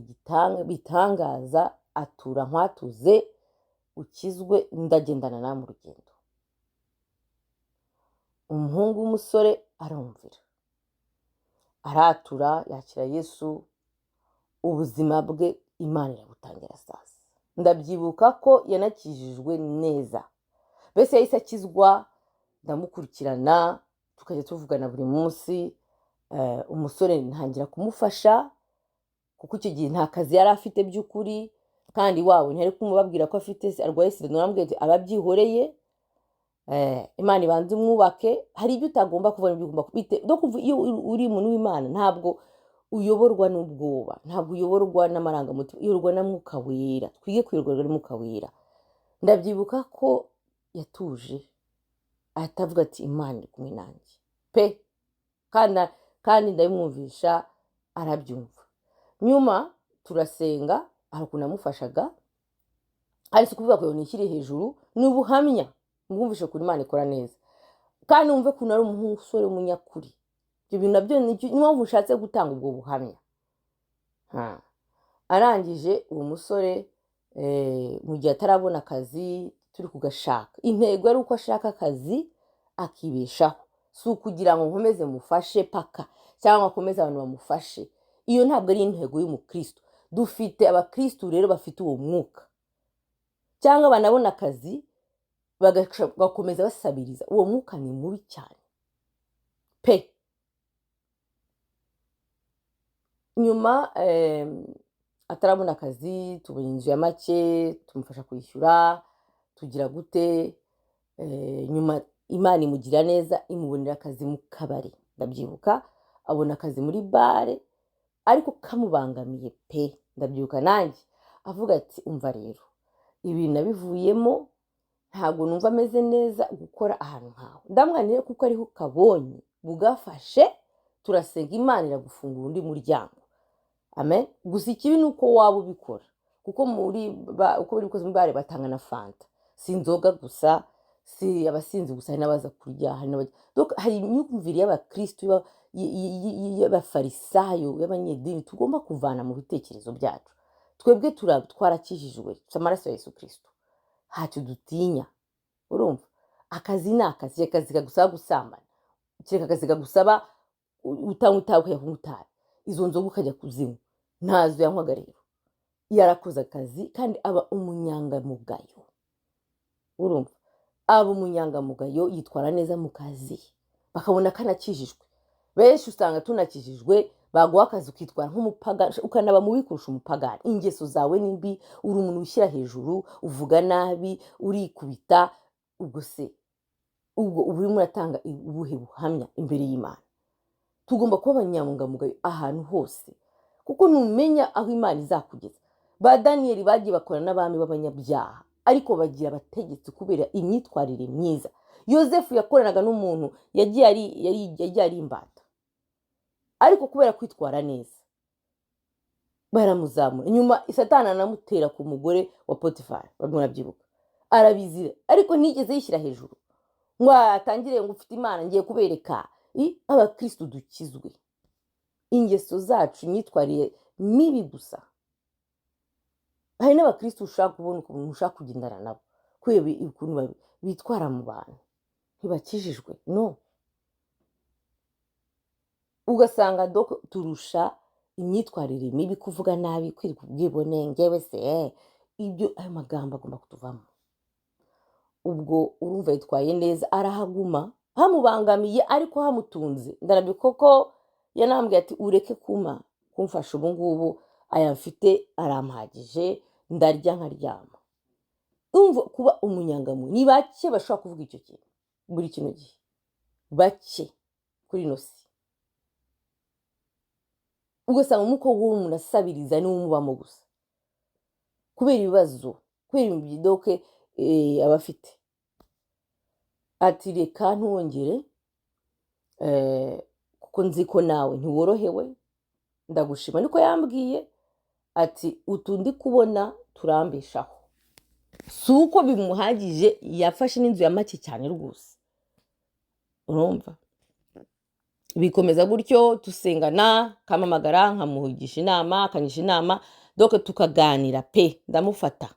bitangaza, atura nkwatuze ukizwe, ndagendana nawe mu rugendo." Umuhungu w'umusore arumvira, aratura, yakira Yesu, ubuzima bwe Imana irabutangira. Sasa ndabyibuka ko yanakijijwe neza, mbese yahise akizwa, ndamukurikirana, tukajya tuvugana buri munsi. Umusore ntangira kumufasha kuko icyo gihe nta kazi yari afite by'ukuri, kandi iwabo ntiyari kumubabwira ko afite arwaye sida. Naramubwiye ati: "Ababyihoreye, Imana ibanze umwubake." Hari ibyo utagomba kuvuga n'ibyo ugomba kubite. No kuva iyo uri umuntu w'Imana, ntabwo uyoborwa n'ubwoba, ntabwo uyoborwa n'amarangamutima, uyoborwa na Mwuka Wera. Twige kuyoborwa n'Umwuka Wera. Ndabyibuka ko yatuje, ahita avuga ati: "Imana iri kumwe nanjye pe." Kandi ndabimwumvisha, arabyumva. Nyuma turasenga, hari ukuntu namufashaga, ari si ukuvuga ngo nishyire hejuru, ni ubuhamya mwumvishe ukuntu Imana ikora neza, kandi wumve ukuntu ari umusore w'umunyakuri. Ibyo bintu nabyo niyo mpamvu ushatse gutanga ubwo buhamya. Arangije uwo musore, mu gihe atarabona akazi, turi kugashaka, intego yari uko ashaka akazi akibeshaho, si ukugira ngo nkomeze mufashe paka cyangwa akomeze abantu bamufashe. Iyo ntabwo ari intego y'umukristo. Dufite abakristo rero bafite uwo mwuka, cyangwa banabona akazi bagakomeza basabiriza. Uwo mwuka ni mubi cyane pe. Nyuma atarabona akazi, tubona inzu ya make, tumufasha kwishyura, tugira gute. Nyuma Imana imugira neza, imubonera akazi mu kabari. Ndabyibuka abona akazi muri bare, ariko kamubangamiye pe. Ndabyibuka nanjye avuga ati: "Umva rero, ibi nabivuyemo, ntabwo numva ameze neza gukora ahantu nkawe." Ndamwanire kuko ariho kabonye bugafashe, turasenga, Imana iragufungura undi muryango. Amen. Gusa ikibi ni uko waba ubikora, kuko muri uko biri kose muri bare batanga na fanta, si inzoga gusa, si abasinzi gusa, hari n'abaza kurya, hari n'abajya. Donc hari imyumvire y'abakristo y'abafarisayo, y'abanyedini tugomba kuvana mu bitekerezo byacu. Twebwe twarakijijwe, dufite amaraso ya Yesu Kristo, ntacyo dutinya. Urumva, akazi ni akazi, akazi kagusaba gusambana, kereka akazi kagusaba utanywa itabi ukajya kunywa itabi, izo nzoga ukajya kuzinywa, ntazo yanywaga. Rero yarakoze akazi kandi aba umunyangamugayo. Urumva, aba umunyangamugayo, yitwara neza mu kazi, bakabona kanakijijwe. Benshi usanga tunakijijwe, baguha akazi ukitwara nk'umupagani, ukanaba mubi kurusha umupagani. Ingeso zawe ni mbi, uri umuntu wishyira hejuru, uvuga nabi, urikubita. Ubwo se ubwo uba urimo uratanga ubuhe buhamya imbere y'Imana? Tugomba kuba abanyangamugayo ahantu hose, kuko ntumenya aho Imana izakugeza. Ba Daniyeli bagiye bakora n'abami b'abanyabyaha, ariko bagira abategetsi kubera imyitwarire myiza. Yosefu yakoranaga n'umuntu yagiye ari imbata, ariko kubera kwitwara neza baramuzamura. Nyuma Satani anamutera ku mugore wa Potifari, murabyibuka, arabizira, ariko ntiyigeze yishyira hejuru ngo atangire ngo ufite Imana ngiye kubereka. Abakristo dukizwe ingeso zacu, imyitwarire mibi gusa. Hari n'abakristo ushaka kubona ukuntu ushaka kugendana nabo kubera ukuntu bitwara mu bantu, ntibakijijwe. No ugasanga donc turusha imyitwarire mibi, kuvuga nabi, kwirirwa ubwibone, ngewe se ibyo, ayo magambo agomba kutuvamo. Ubwo urumva yitwaye neza, arahaguma, hamubangamiye ariko hamutunze. Ndarabye koko yanambwiye ati: "Ureke kuma kumfasha, ubu ngubu aya mfite arampagije, ndarya nkaryama." Umva, kuba umunyangamugayo, ni bake bashobora kuvuga icyo kintu muri kino gihe. Bake kuri ino si. Ugasanga umwuka w'umuntu asabiriza niwo umubamo gusa, kubera ibibazo, kubera ibintu bidoke aba afite. Ati: "Reka ntuwongere, kuko nzi ko nawe ntiworohewe, ndagushima." Niko yambwiye ati: "Utu ndi kubona turambeshaho." Si uko bimuhagije, yafashe n'inzu ya make cyane rwose. Urumva bikomeza gutyo, dusengana, kampamagara, nkamugisha inama, akangisha inama, donc tukaganira pe. Ndamufata,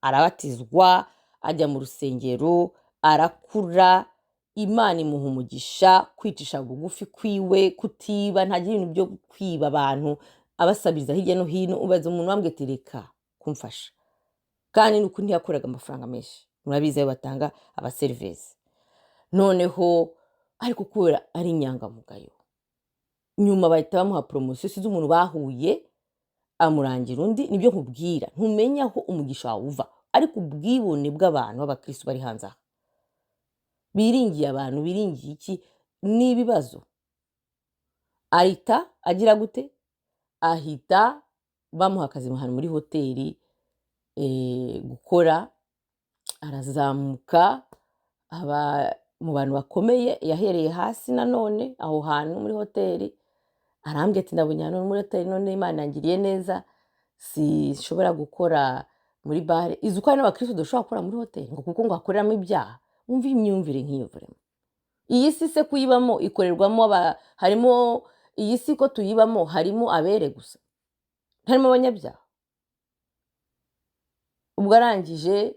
arabatizwa, ajya mu rusengero, arakura, Imana imuha umugisha. Kwicisha bugufi kwiwe, kutiba, ntagira ibintu byo kwiba abantu, abasabiriza hirya no hino. Ubaza umuntu wambwiye ati: "Reka kumfasha." Kandi nuko ntiyakoraga amafaranga menshi, murabizi ayo batanga abaserivisi. Noneho ariko kubera ari inyangamugayo, nyuma bahita bamuha promotion. Sinzi umuntu bahuye amurangira undi. Nibyo nkubwira, ntumenya aho umugisha wawe uva. Ariko ubwibone bw'abantu b'abakirisitu bari hanze aha, biringiye abantu, biringiye iki, ni ibibazo. Ahita agira gute? Ahita bamuha akazi ahantu muri hoteli gukora, arazamuka, aba mu bantu bakomeye. Yahereye hasi nanone aho hantu muri hoteli. Arambwira ati: "Ndabonye hano muri hoteli, none Imana yangiriye neza, sinshobora gukora muri bar." Izi uko hari n'abakirisitu tudashobora gukora muri hoteli, ngo kuko ngo hakoreramo ibyaha. Wumva imyumvire nk'iyo vraiment. Iyi si se kuyibamo ikorerwamo harimo iyi si ko tuyibamo harimo abere gusa, harimo abanyabyaha? Ubwo arangije,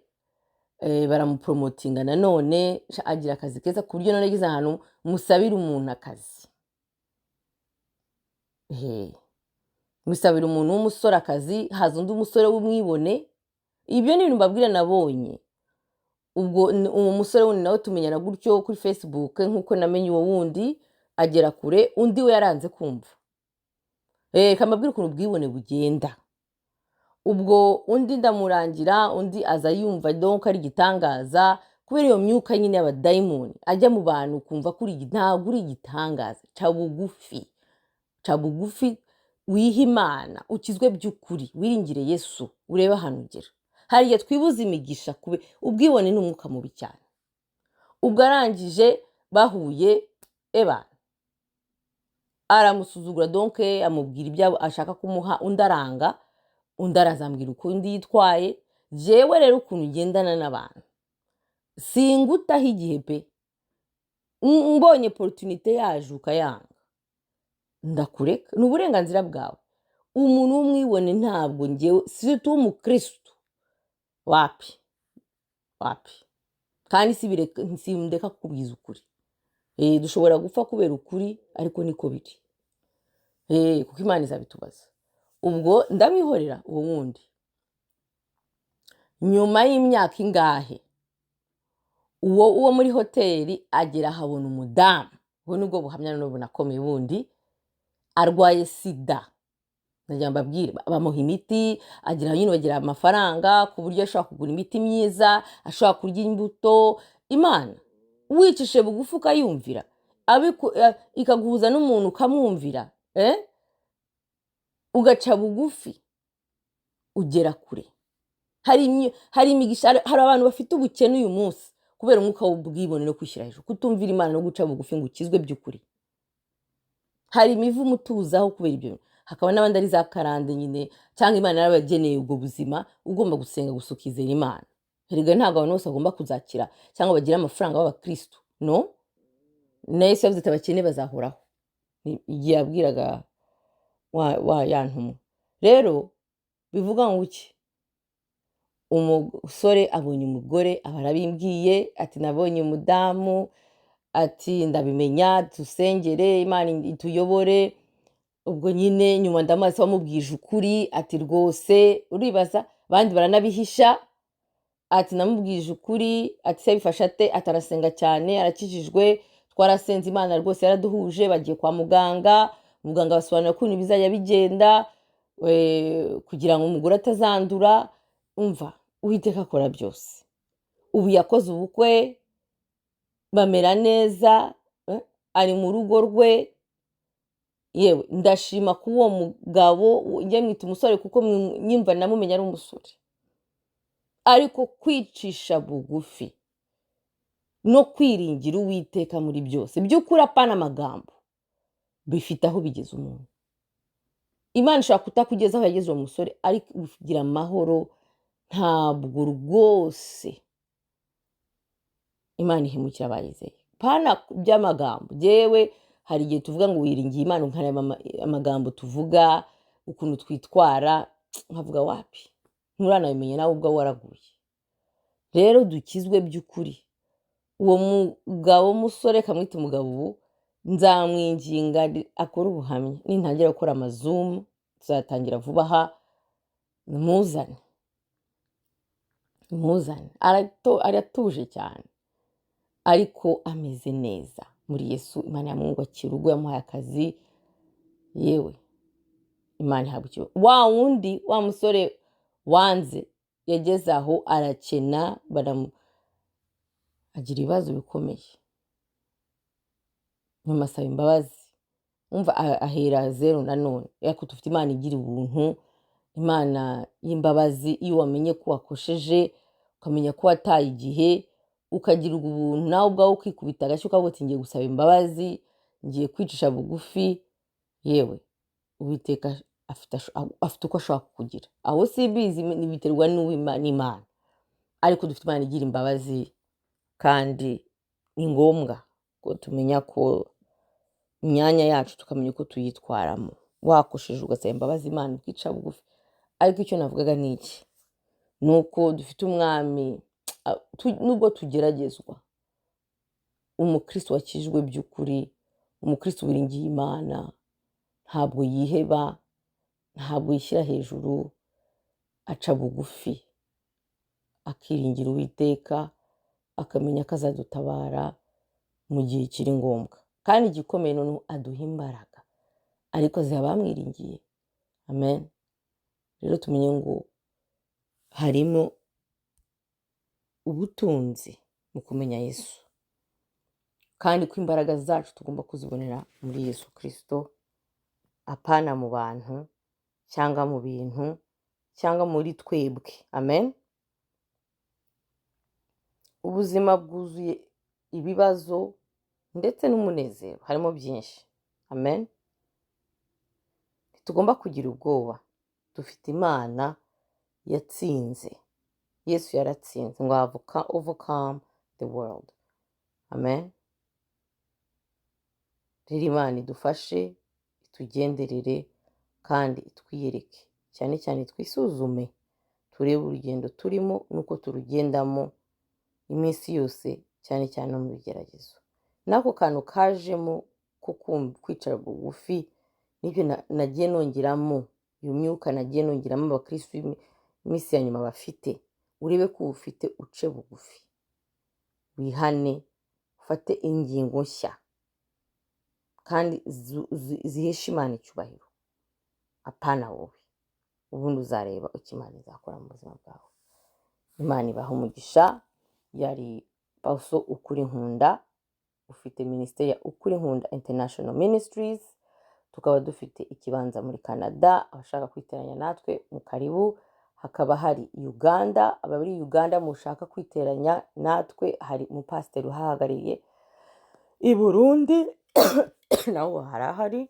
baramupromotinga nanone, agira akazi keza, ku buryo none ageze ahantu musabira umuntu akazi. Musabira umuntu w'umusore akazi, haza undi musore w'umwibone. Ibyo ni ibintu mbabwira nabonye. Ubwo uwo musore wundi nawe tumenyana gutyo kuri Facebook, nk'uko namenye uwo wundi, agera kure. Undi we yaranze kumva. Kamabwira ukuntu ubwibone bugenda. Ubwo undi ndamurangira, undi aza yumva donc ari igitangaza, kubera iyo myuka nyine y'abadayimoni ajya mu bantu, ukumva ko ntabwo uri igitangaza. Ca bugufi, ca bugufi, wihe Imana, ukizwe by'ukuri, wiringire Yesu, urebe ahantu ugera. Hari igihe twibuza imigisha kube ubwibone ni umwuka mubi cyane. Ubwo arangije bahuye, eba aramusuzugura, donc amubwira ibyo ashaka kumuha, undi aranga. Undi arazambwira uko undi yitwaye. Jewe rero ukuntu ngendana n'abantu, singutaho igihe pe. Mbonye opportunité yaje ukayanga, ndakureka, ni uburenganzira bwawe. Umuntu w'umwibone ntabwo ngewe, surtout w'umukristu, wapi wapi. Kandi sindeka kukubwiza ukuri. Dushobora gupfa kubera ukuri, ariko niko biri, kuko Imana izabitubaza. Ubwo ndamwihorera uwo wundi. Nyuma y'imyaka ingahe, uwo muri hoteli agera ahabona umudamu. Ubwo nibwo buhamya noneho bunakomeye bundi. Arwaye sida, ndagira ngo mbabwire. Bamuha imiti, agira nyine bagira amafaranga ku buryo ashobora kugura imiti myiza, ashobora kurya imbuto. Imana wicishije bugufi ukayumvira, ikaguhuza n'umuntu ukamwumvira, ugaca bugufi, ugera kure. Hari imigisha. Hari abantu bafite ubukene uyu munsi kubera umwuka w'ubwibone no kwishyira hejuru, kutumvira Imana no guca bugufi ngo ukizwe by'ukuri. Hari imivumo utuzaho kubera ibyo bintu. Hakaba n'abandi ari za karande nyine, cyangwa Imana yarabageneye ubwo buzima. Ugomba gusenga gusa, ukizera Imana. Erega ntabwo abantu bose bagomba kuzakira cyangwa bagira amafaranga b'abakristu. No na Yesu yavuze ati: "Abakene bazahoraho." Igihe yabwiraga wa ya ntumwa. Rero bivuga ngo iki? Umusore abonye umugore, aba arabimbwiye ati: "Nabonye umudamu." Ati: "Ndabimenya, dusengere Imana ituyobore." Ubwo nyine nyuma ndamubaza: "Wamubwije ukuri?" Ati: "Rwose uribaza, abandi baranabihisha." Ati: "Namubwije ukuri." Ati: "Se bifasha ate?" Ati: "Arasenga cyane, arakijijwe, twarasenze, Imana rwose yaraduhuje." Bagiye kwa muganga, muganga basobanura ukuntu bizajya bigenda kugira ngo umugore atazandura. Umva, Uwiteka akora byose. Ubu yakoze ubukwe, bamera neza. Ari mu rugo rwe. Yewe, ndashima ko uwo mugabo, njye mwita umusore kuko nyimva namumenya ari umusore, ariko kwicisha bugufi no kwiringira Uwiteka muri byose by'ukuri, apana amagambo, bifite aho bigeza umuntu. Imana ishobora kutakugeza aho yageze uwo musore, ariko ugira amahoro. Ntabwo rwose Imana ihemukira abayizeye, pana by'amagambo. Yewe, hari igihe tuvuga ngo wiringiye Imana, nkareba amagambo tuvuga, ukuntu twitwara, nkavuga wapi, nturanabimenya, nawe ubwawe waraguye. Rero dukizwe by'ukuri. Uwo mugabo w'umusore, kamwita umugabo ubu, nzamwinginga akore ubuhamya nintangira gukora ama Zoom. Tuzatangira vuba aha. Muzane, muzane. Aratuje cyane, ariko ameze neza muri Yesu. Imana yamwubakiye urugo, yamuhaye akazi. Yewe, Imana ihabwa icyubahiro. Wa wundi, wa musore wanze, yageze aho arakena, agira ibibazo bikomeye, nyuma asaba imbabazi. Umva, ahera zero nanone. Ariko dufite Imana igira ubuntu, Imana y'imbabazi. Iyo wamenye ko wakosheje, ukamenya ko wataye igihe, ukagira ubuntu nawe ubwawe, ukikubita agashyi, ukavuga uti: "Ngiye gusaba imbabazi, ngiye kwicisha bugufi." Yewe, Uwiteka afite uko ashobora kukugira. Aho simbizi, biterwa n'Imana, ariko dufite Imana igira imbabazi. Kandi ni ngombwa ko tumenya ko imyanya yacu, tukamenya uko tuyitwaramo. Wakosheje, ugasaba imbabazi Imana, ukica bugufi. Ariko icyo navugaga ni iki? Ni uko dufite Umwami. Nubwo tugeragezwa, umukristo wakijwe by'ukuri, umukristo wiringiye Imana, ntabwo yiheba, ntabwo yishyira hejuru, aca bugufi, akiringira Uwiteka, akamenya ko azadutabara mu gihe kiri ngombwa. Kandi igikomeye noneho, aduha imbaraga, ariko aziha abamwiringiye. Amen. Rero tumenye ngo harimo ubutunzi mu kumenya Yesu, kandi ko imbaraga zacu tugomba kuzibonera muri Yesu Kirisito, apana mu bantu cyangwa mu bintu cyangwa muri twebwe. Amen. Ubuzima bwuzuye ibibazo ndetse n'umunezero, harimo byinshi. Amen. Ntitugomba kugira ubwoba, dufite Imana yatsinze. Yesu yaratsinze ngo have overcome the world. Amen. Rero Imana idufashe, itugenderere kandi itwiyereke. Cyane cyane twisuzume, turebe urugendo turimo n'uko turugendamo iminsi yose, cyane cyane no mu bigeragezo. N'ako kantu kajemo ko kwicara bugufi, nibyo nagiye nongeramo iyo myuka, nagiye nongeramo abakirisitu iminsi ya nyuma bafite. Urebe ko ufite, uce bugufi, wihane, ufate ingingo nshya kandi zihesha Imana icyubahiro, apana wowe. Ubundi uzareba icyo Imana izakora mu buzima bwawe. Imana ibaha umugisha. Yari Paso Ukuri Nkunda, ufite minisiteri ya Ukuri Nkunda International Ministries. Tukaba dufite ikibanza muri Canada. Abashaka kwiteranya natwe, mu karibu. Hakaba hari Uganda. Abari Uganda mushaka kwiteranya natwe, hari umupasiteri uhahagarariye. I Burundi naho harahari.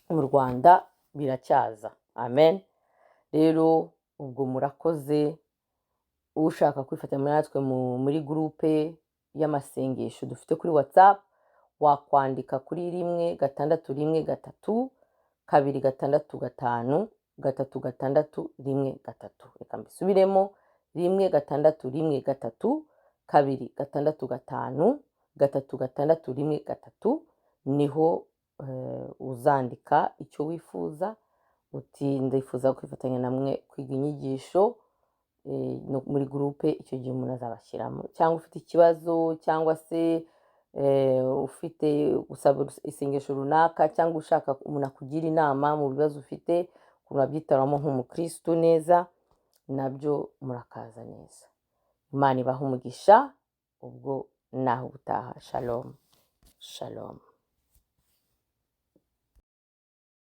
Mu Rwanda biracyaza. Amen. Rero ubwo murakoze. Ushaka kwifatanya natwe muri groupe y'amasengesho dufite kuri WhatsApp, wakwandika kuri 16132653613. Reka mbisubiremo: 16132653613. Niho uzandika icyo wifuza, uti: "Ndifuza kwifatanya namwe kwiga inyigisho no muri groupe." Icyo gihe umuntu azabashyiramo. Cyangwa ufite ikibazo, cyangwa se ufite gusaba isengesho runaka, cyangwa ushaka umuntu akugira inama mu bibazo ufite, ukuntu wabyitaramo nk'umukirisitu neza, nabyo murakaza neza. Imana ibaha umugisha. Ubwo naho ubutaha. Shalom, shalom. Shalom.